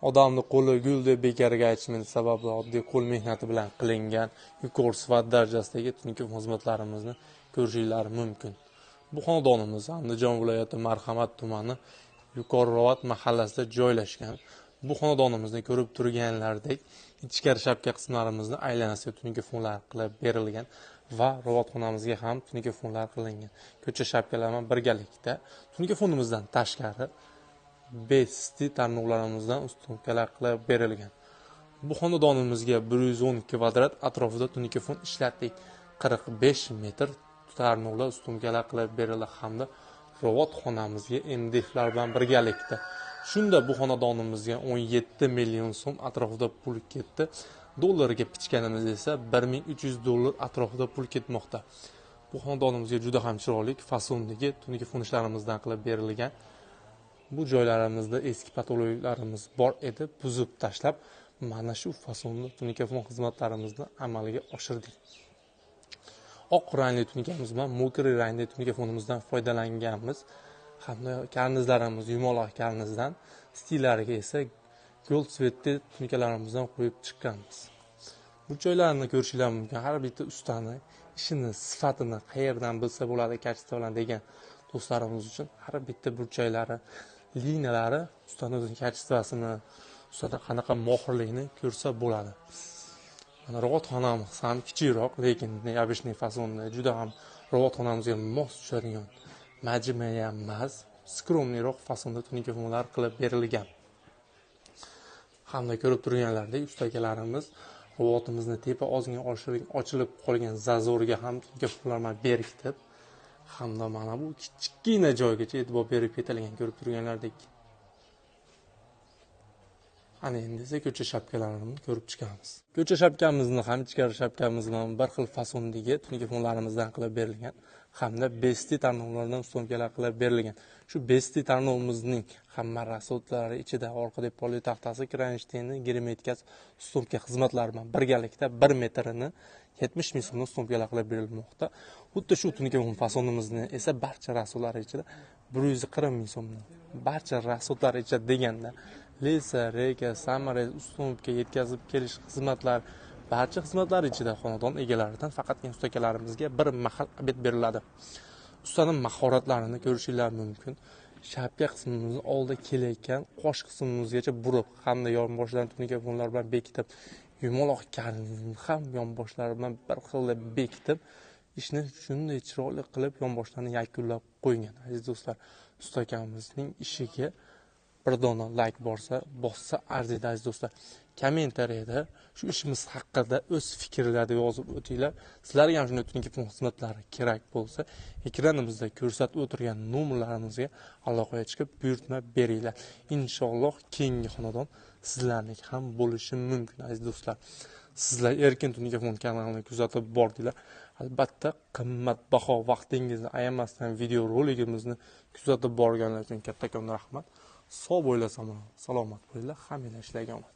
Odamni qo'li gul deb bekorga aytishmaydi, sababi oddiy qo'l mehnati bilan qilingan yuqori sifat darajasidagi tunuka xizmatlarimizni ko'rishingiz mumkin. Bu xonadonimiz Andijon viloyati Marhamat tumani Yuqori Rovat mahallasida joylashgan. Bu xonadonimizni ko'rib turganlaridek ichkari shapka qismlarimizni aylanasiga tunuka fonlar qilib berilgan va rovatxonamizga ham tunuka fonlar qilingan. Ko'cha shapkalari bilan birgalikda tunuka fonimizdan tashqari besti tarnoqlarimizdan ustunkalar qilib berilgan. Bu xonadonimizga 110 kvadrat atrofida tunuka fon ishlatdik. 45 metr tarnoqlar ustunkalar qilib berildi hamda rovatxonamizga MDFlar bilan birgalikda. Shunda bu xonadonimizga 17 million so'm atrofida pul ketdi. Dollarga pichganimiz esa 1300 dollar atrofida pul ketmoqda. Bu xonadonimizga juda ham chiroyli fasondagi tunuka fonishlarimizdan qilib berilgan. Bu joylarimizda eski patologlarimiz bor edi, buzib tashlab mana shu fasonda tunuka fon xizmatlarimizni amalga oshirdik. Oq rangli tunukamiz bilan mokri rangli tunuka fonimizdan foydalanganmiz. Hamda karnizlarimiz yumaloq karnizdan, stillariga esa gold svetli tunukalarimizdan qo'yib chiqqanmiz. Bu joylarni ko'rishingiz mumkin. Har bitta ustani ishini sifatini qayerdan bilsa bo'ladi, kачество bilan degan do'stlarimiz uchun har bitta burchaklari, liniyalari ustani o'zining kачествосini, ustada qanaqa mohirligini ko'rsa bo'ladi. Mana rovatxonamiz ham kichikroq, lekin необычный fasonda juda ham rovatxonamizga mos tushadigan majma ham emas, skromniroq fasonda tunuka fonlar qilib berilgan. Hamda ko'rib turganlaridek usta akalarimiz rovatimizni tepa ozgina ochilib qolgan zazorga ham tunuka fonlar bilan berkitib, hamda mana bu kichkina joygacha e'tibor berib ketilgan, ko'rib turganlaridek. Ana endi esa ko'cha shapkalarini ko'rib chiqamiz. Ko'cha shapkamizni ham ichkari shapkamiz bilan bir xil fasondagi tunuka fonlarimizdan qilib berilgan hamda besti tarnoqlardan ustomkalar qilib berilgan. Shu besti tarnog'imizning hamma rasodlari ichida orqada poli taxtasi, kronштейni, germetkasi, ustomka xizmatlari bilan birgalikda 1 metrini 70 ming so'mdan ustomkalar qilib berilmoqda. Xuddi shu tunuka fasonimizni esa barcha rasodlari ichida 140 ming so'mdan. Barcha rasodlari ichida deganda lesa, reka, samarez, ustomka yetkazib kelish xizmatlar, barcha xizmatlar ichida xonadon egalaridan faqatgina ustakalarimizga bir mahal obed beriladi. Ustaning mahoratlarini ko'rishingiz mumkin. Shapka qismimizni oldi kelayotgan qosh qismimizgacha burib hamda yonboshlarini tunuka fonlar bilan bekitib, yumaloq karnizni ham yonboshlari bilan bir xilda bekitib, ishni shunday chiroyli qilib yonboshlarni yakunlab qo'ygan. Aziz do'stlar, ustakamizning ishiga bir dona like bossa arziydi aziz do'stlar. Kommentariyada shu ishimiz haqida o'z fikrlaringizni yozib o'tinglar. Sizlarga ham shunday tunuka fon xizmatlari kerak bo'lsa, ekranimizda ko'rsatib o'tirgan nomerlarimizga aloqaga chiqib buyurtma beringlar. Inshaalloh keyingi xonadon sizlarniki ham bo'lishi mumkin aziz do'stlar. Sizlar Erkin Tunuka Fon kanalini kuzatib bordinglar. Albatta qimmatbaho vaqtingizni ayamasdan video roligimizni kuzatib borganlar uchun kattakon rahmat. Sog' bo'linglar, salomat bo'linglar, hammanglar ishlarga omad.